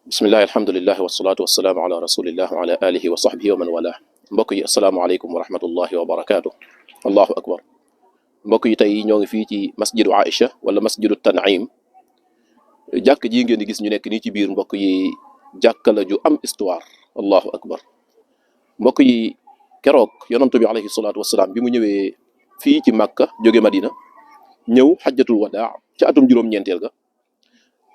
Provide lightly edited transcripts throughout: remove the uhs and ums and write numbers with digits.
bismillahi alhamdulilah wasalaatu wasalaamu ala rasulillah wa ala alihi wa sahbihi wa man wala mbokk yi asalaamaaleykum wa rahmatullahi wa barakaatu. allahu akbar. mbokk yi tey ñoo ngi fii ci masjidu Aïcha wala masjidu Tan'im. jàkk ji ngeen di gis ñu nekk nii ci biir mbokk yi jàkka la ju am histoire. allahu akbar. mbokk yi keroog yonantu bi alayhi salaatu wasalaam bi mu ñëwee fii ci Makka jóge Madina ñëw xajjatul wadaa ca atum juróom-ñeenteel ga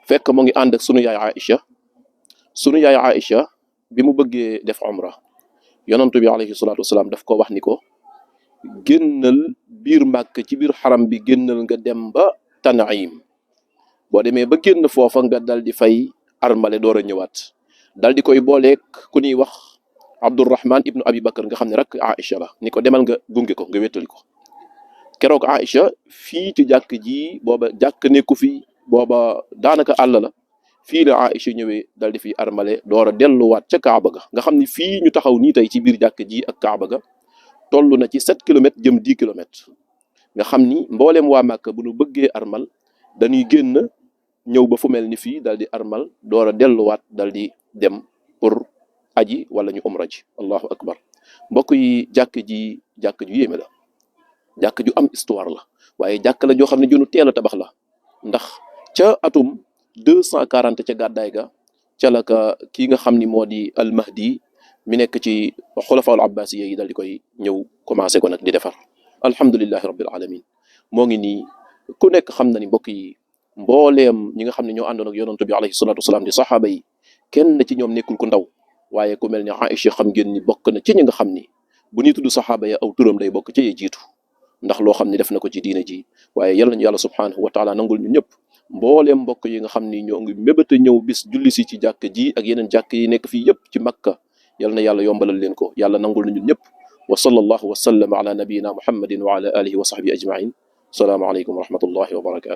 fekk mu ngi ànd ak sunu yaay Aïcha bi mu bëggee def umra yonantu bi alayhi salaatu wasalaam daf ko wax ni ko génnal biir Màkk ci biir xaram bi génnal nga dem ba Tan'im boo demee ba génn foofa nga dal di fay armale door a ñëwaat dal di koy booleeg ku ñuy wax Abdurrahman ibnu Abi Bakar nga xam ne rek Aïcha la ni ko demal nga gunge ko nga wéttali ko. keroog Aïcha fii ci jàkk ji booba jàkk nekku fi booba daanaka àll la fii la Aïcha ñëwee dal di fi armale door a delluwaat ca Kaaba ga nga xam ni fii ñu taxaw nii tey ci biir jàkk ji ak Kaaba ga toll na ci 7 kilomètres jëm 10 kilomètres nga xam ni mboolem waa Màkka bu nu bëggee armal dañuy génn ñëw ba fu mel ni fii dal di armal door a delluwaat dal di dem pour aji wala ñu umra ji. allahu akbar. mbokk yi jàkk ju yéeme la, jàkk ju am histoire la, waaye jàkk la joo xam ne junu teel a tabax la ndax ca atum 240 ca gàddaay ga ca la ka kii nga xam ni moo di al mahdi mi nekk ci xulafaul abbasiya yi dal di koy ñëw commencé ko nag di defar. alhamdulillahi rabbil alamin. moo ngi nii ku nekk xam na ni mbokk yi mbooleem ñi nga xam ne ñoo àndoon ak yonantu bi alayhi salatu wasalaam di saxaaba yi kenn ci ñoom nekkul ku ndaw, waaye ku mel ni Aïcha xam ngeen ni bokk na ci ñi nga xam ni bu ñuy tudd saxaaba ya aw turam day bokk ci yee jiitu ndax loo xam ni def na ko ci diina ji. waaye yal nañu yàlla subhanahu wa taala nangul ñu ñëpp mbooleem mbokk yi nga xam ni ñoo ngi mébéta ñëw bis julli si ci jàkk ji ak yeneen jàkk yi nekk fii yëpp ci Makka yal na yàlla yombalal leen ko, yàlla nangul nañu ñëpp. wa sallallahu wa sallam ala nabiyina muhammadin wa ala alihi wa sahbihi ajmain. salaamu aleykum wa rahmatullahi wa barakatuh.